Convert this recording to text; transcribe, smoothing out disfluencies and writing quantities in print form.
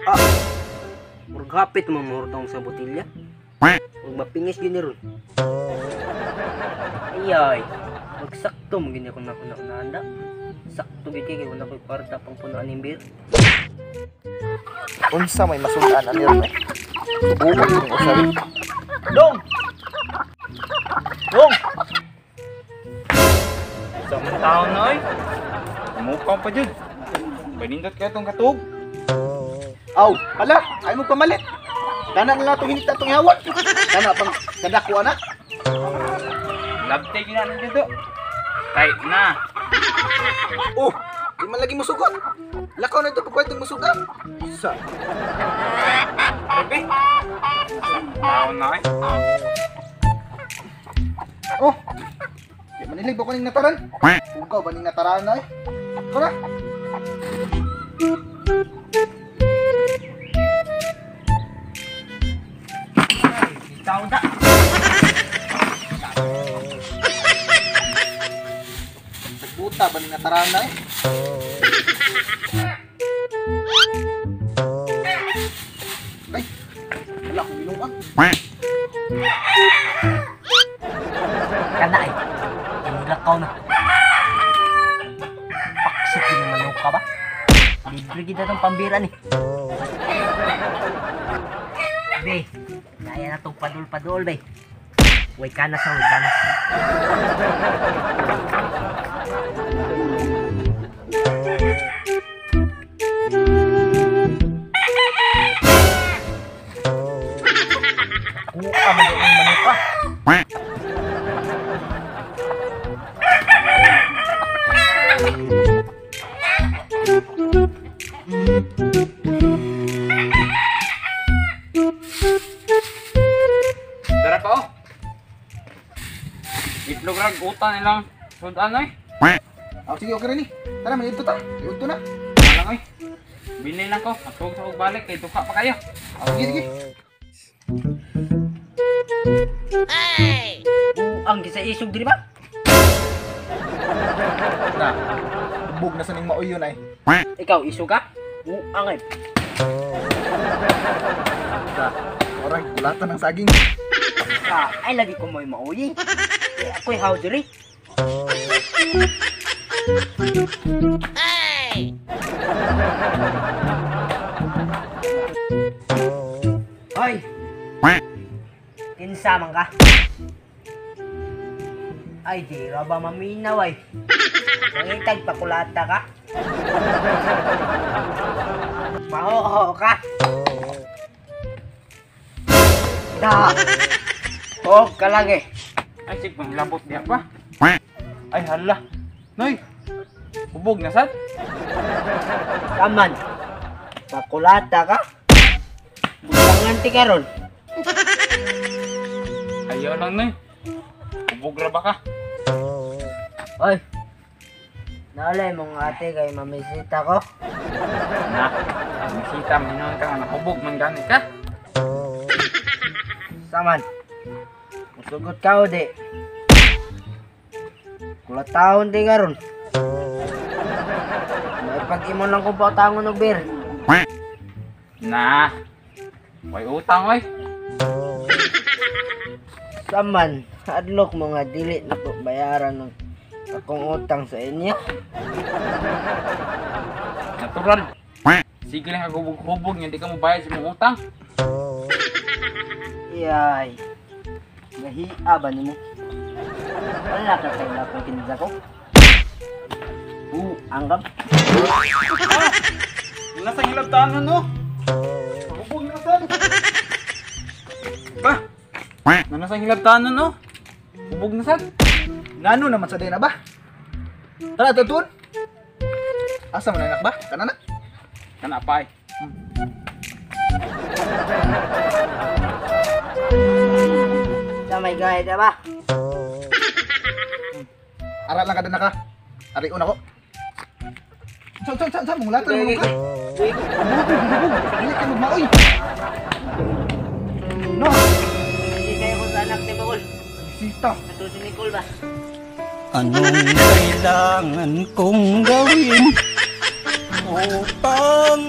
Ah. Murag hapit mo mahurtong sa botilya. Murag mapingis gyud ni ron. Ayay. Magsakto mo gini akong nakunahanda. Sakto gyud kay wala koy kwarta pang punuan ning beer. Unsa may masudan ani ron eh? Subukan ning usabi. Dong. Dong. Sa man taon na oy. Mukaw pa jud. Panindot kay tong katug. Aw, hala, ay mo pamalit. Kana na lang itong hinita itong ihawon. Kana pang kadako anak. Labtay gyud na dito. Tay na. Oh, di man lagi musugot. Lakaw na ito pagkwentong musugat. Sa. Bebe. Taon na oy. Oh. Di man ilig ba ko ning nataran? Ugaw ba ning nataran na eh? Tara. Tao da. Nagbuta ba ning nataran na eh? Ay, wala akong binuang. Kana ay. Imulakaw na. Paksip din naman yung ka ba? Libre kita tong pambira ni. Be, kaya na tong padul-padul be. Way kanas na, way kanas. Kuha man yung manuka. Dara pa oh. Itlog rag utan nilang sudan oy. Ah, sige, okay rin eh. Tara, manito ta. Iudto na. Lang oy. Bilin lang ko. Atog sa og balik kay duka pa kayo. Ah, sige, sige. Buang gisa isog diri ba? Na. Bug na sa ning maoy yun ay. Ikaw isog ka? Buang ay. Sa, orang kulatan ng saging. Ah, ay lagi ko mo'y mauyi. Eh, ako'y how diri. Hoy! Kinsa man ka? Ay, di ra ba maminaw ay? Nangitag pakulata ka? Pahoho ka? Da! Oh, ka lagi. Ay sig panglabot diha pa. Ay hala. Noy. Hubog na sad. Taman. Pakulata ka? Butangan ti karon. Ayaw lang noy. Hubog ra ba ka? Hoy. Naalay mong ate kay mamisita ko. Na. Misita man ka nga nahubog man gani ka. Saman. Musugot ka o di. Kulatahon di karon. May pag-imo lang kong pautangon og beer. Na. Way utang oy. Saman, hadlok mo nga dili na ko bayaran ng akong utang sa inyo. Natural. Sige lang hubog-hubog nga di ka mo bayad sa imong utang. Iyay. Gahia ba nimo? Wala ka kay lakong kinsa ko. Anggap. Nasa hilabtanan no. Hubog na sad. Ba? Nasa hilabtanan no. Hubog na sad. Ngano naman sa day na ba? Tara, tutun. Asa man anak ba? Kana na? Kana pa ay. Sa may gaya na ba? Ara lang ka na ka. Arion ako. Sa sa sa sa mong lata mo ka. Hubog, dili ka magmaoy. No. Hindi kayo ko sa anak ni Nicole. Sita. Ato si Nicole ba? Anong kailangan kong gawin upang